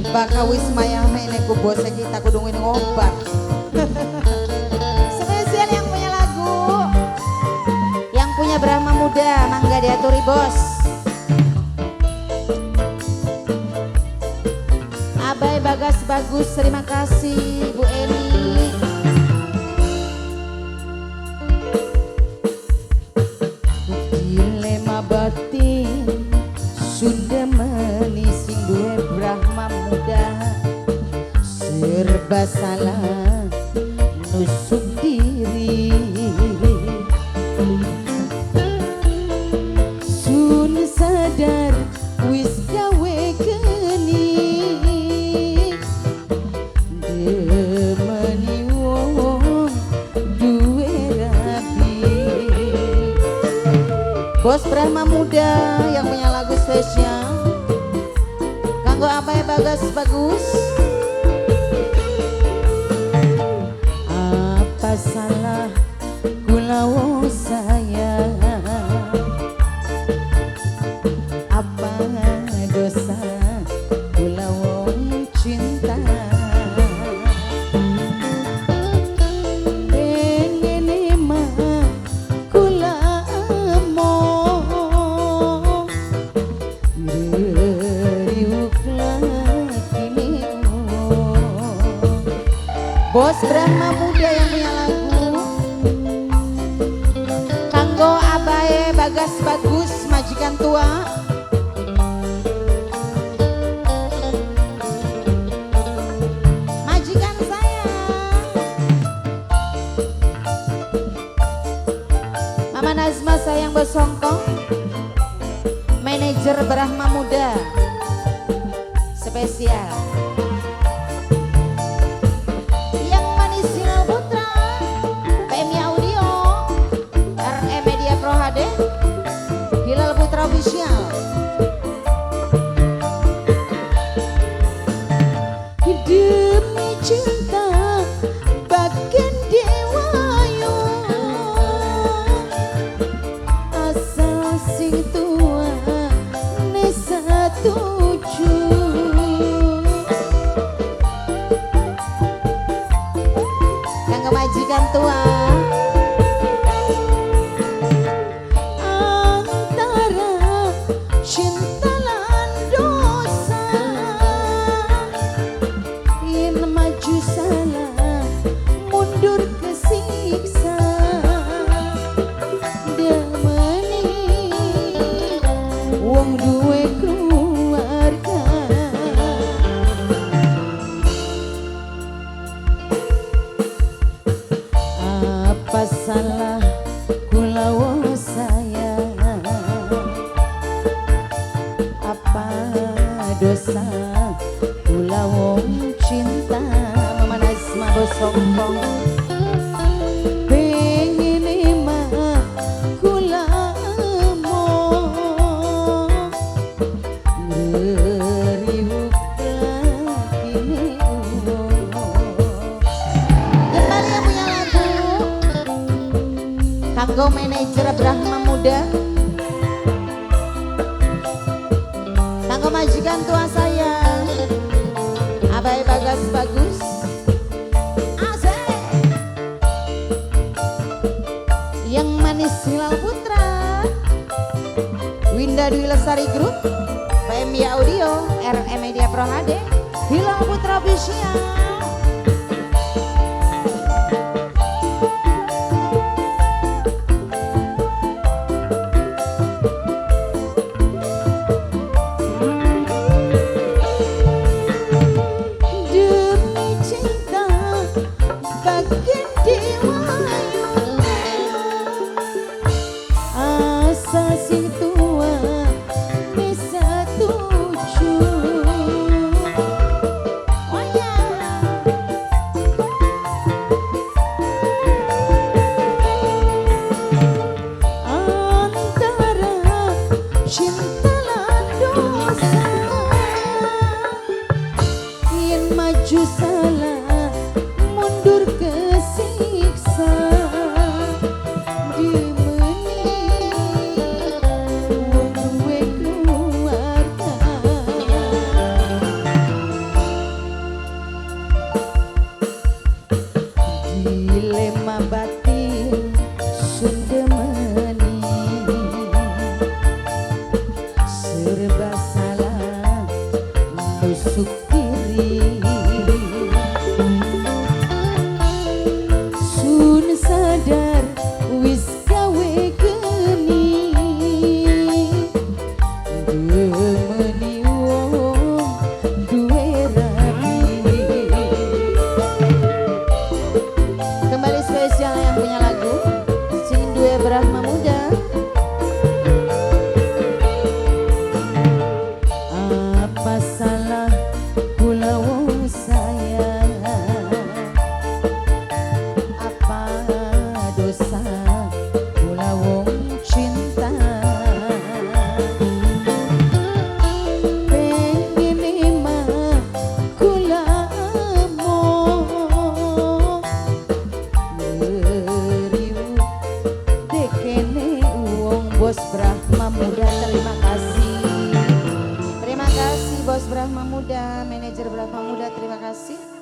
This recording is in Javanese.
Bakal wis mayane ku bose kita kudu ngobat. Spesial yang punya lagu, yang punya Brahma Muda, mangga diaturi bos. Abai Bagas Bagus, terima kasih Bu Eni. Dilema batin sudah menising duwe Brahma Muda, serba salah nusuk diri. Sun sadar wis gawe geni, demeni wong duwe rabi. Bos Brahma Muda yang punya lagu spesial kanggo apa ya Bagas Bagus. Apa salah kula wong sayang, apa dosa kula wong cinta. Pengen mah kula emoh, ngeriuk laki. Bos Brahma Muda yang punya lagu kanggo abae Bagas Bagus majikan tua. Majikan saya Mama Nazma sayang Bosongkong, manajer Brahma Muda spesial. Yang manis Hilal Putra, PMI Audio, RE Media Pro HD, Hilal Putra Official. Demi cinta bagian dewayo, asal sing tua nesa tuju. Kanggo majikan tua antara cinta lan dosa, yen maju salah mundur kesiksa. Demeni wong duwe keluarga. Apa salah kula wong sayang, apa dosa kula wong cinta. Mama Nazma Bosongkong pengen mah kula emoh, ngeriuk lakine. Kembali yang punya lagu kanggo manajer Brahma Muda, kanggo majikan tua saya Abai Bagas Bagus. Asik. Yang manis Hilal Putra, Winda Dwi Lestari Group, PMI Audio, RE Media Pro HD, Hilal Putra Official. Demi cinta bagian dewayo, asa sing tua bisa tuju. Oh ya. Antara cinta lan dosa, yen maju salah mundur kesiksa. Dimeni wong duwe keluarga. Serba salah nusuk diri. Sun sadar wis gawe geni, demeni wong duwe rabi. Kembali spesial yang punya lagu sing duwe Brahma Muda. Apa salah kula wong sayang, apa dosa kula wong cinta? Pengen mah kula emoh ngeriwuk dekene wong. Bos Brahma Muda, terima kasih. Terima kasih Bos Brahma Muda, manajer Brahma Muda, terima kasih.